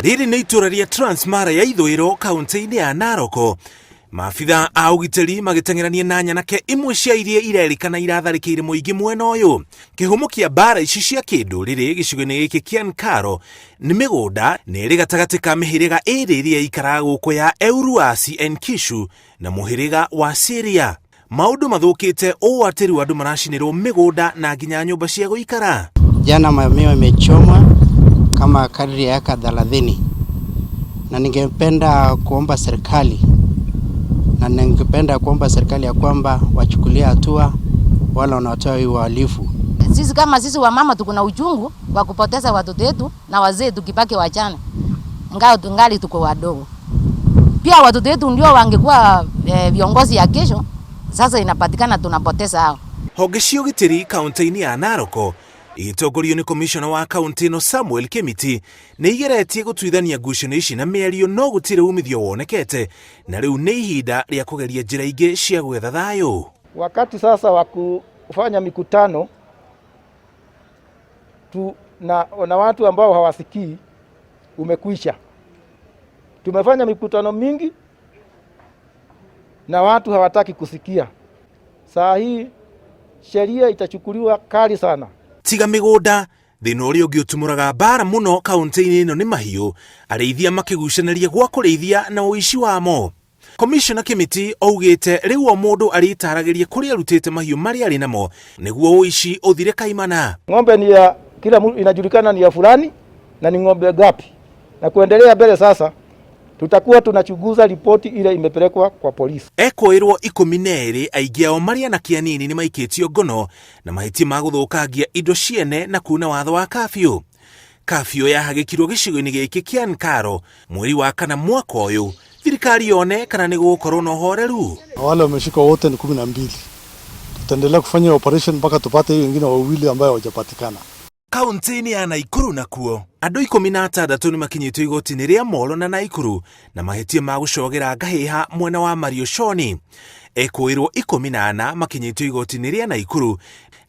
Rĩrĩ nĩ itũra rĩa Transmara ya ithũĩro kaunti-inĩ ya Narok. Maabitha a ũgitĩri magĩteng'erania na nyanake imwe cia iria irerĩkana iratharĩkĩire mũingĩ mwena ũyũ. Kĩhumo kĩa mbara ici cia kĩndũrĩrĩ gĩcigo-inĩ gĩkĩ kĩa Nkaro nĩ mĩgũnda na ĩrĩ gatagatĩ ka mĩhĩrĩga ĩrĩ ĩrĩa ĩikaraga gũkũ ya Euruasi Enkishu na mũhĩrĩga wa Syria. Maũndũ mathũkĩte ũũ atĩ rĩu andũ maracinĩrwo mĩgũnda na nginya nyũmba cia gũikara. Jana mamiwa imechomwa kama kadri ya eka 30 na ningependa kuomba serikali na ningependa kuomba serikali ya kwamba wachukulie hatua wale wanaotoa hii uhalifu. Sisi kama sisi wamama tuko na uchungu wa kupoteza watoto wetu na wazee tukibaki wachane, ingawa tungali tuko wadogo. Pia watoto wetu ndio wangekuwa viongozi ya kesho. Sasa inapatikana tunapoteza hao. Honge cia ũgitĩri kaunti-inĩ ya Narok igĩtongorio nĩ komishona wa kaunti ĩno Samuel Kĩmiti nĩ igeretie gũtuithania ngucanio ici na mĩario no gũtirĩ umithio wonekete na rĩu nĩ ihinda rĩa kũgeria njĩra ingĩ cia gwetha thayũ. Wakati sasa wa kufanya mikutano tu na watu ambao hawasikii umekwisha. Tumefanya mikutano mingi na watu hawataki kusikia. Saa hii sheria itachukuliwa kali sana. Tiga mĩgũnda, thĩna ũrĩa ũngĩ ũtumũraga mbara mũno kaunti-inĩ ĩno nĩ mahiũ, arĩithia makĩgucanĩria gwa kũrĩithia na ũici wamo. Komishona Kĩmiti augĩte rĩu o mũndũ arĩtaragĩria kũrĩa arutĩte mahiũ marĩa arĩ namo nĩguo ũici ũthire kaimana. Ng'ombe ni ya kila mtu, inajulikana ni ya fulani na ni ng'ombe gapi. Na kuendelea mbele sasa tutakuwa tunachunguza ripoti ile imepelekwa kwa polisi. Ekũĩrwo 12 aingĩ ao marĩ anake anini nĩ maikĩtio ngono na mahĩtia ma gũthũkangia indo ciene na kuna watho wa kabiũ. Kabiũ yahagĩkirwo gĩcigo-inĩ gĩkĩ kĩa Nkaro mweri wa kana mwaka ũyũ. Thirikari yone kana nĩ gũgũkorwo na ũhoreru. Wale wameshikwa wote ni 12. Tutaendelea kufanya operation mpaka tupate hiyo wengine wawili ambayo hawajapatikana. Kaunti-inĩ ya Naikuru nakuo andũ 16 nĩ makinyĩtio igoti-inĩ rĩa Molo na Naikuru na mahĩtia ma gũcogera ngahĩha mwena wa Marioshoni. Ekũĩrwo 14 makinyĩtio igoti-inĩ rĩa Naikuru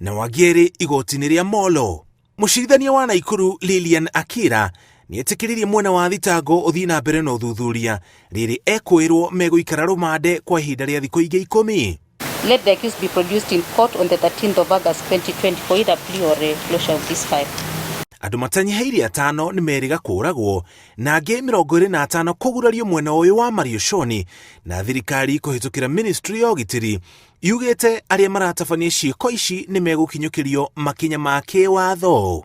na wangĩ erĩ igoti-inĩ rĩa Molo. Mũcirithania wa Naikuru Lilian Akira nĩetĩkĩririe mwena wa thitango ũthiĩ na mbere na ũthuthuria rĩrĩ ekũĩrwo megũikara rũmande kwa ihinda rĩa thikũ ingĩ 10. Let the accused be produced in court on the 13th of August 2020 for either plea or a closure of this file. Andũ matanyihĩire atano nĩ merĩga kũragwo na angĩ 25 kũgurario mwena ũyũ wa Marioshoni na thirikari kũhĩtũkĩra ministry ya ũgitĩri yugĩte arĩa maratabania ciĩko ici nĩ megũkinyũkĩrio makinya ma kĩwatho.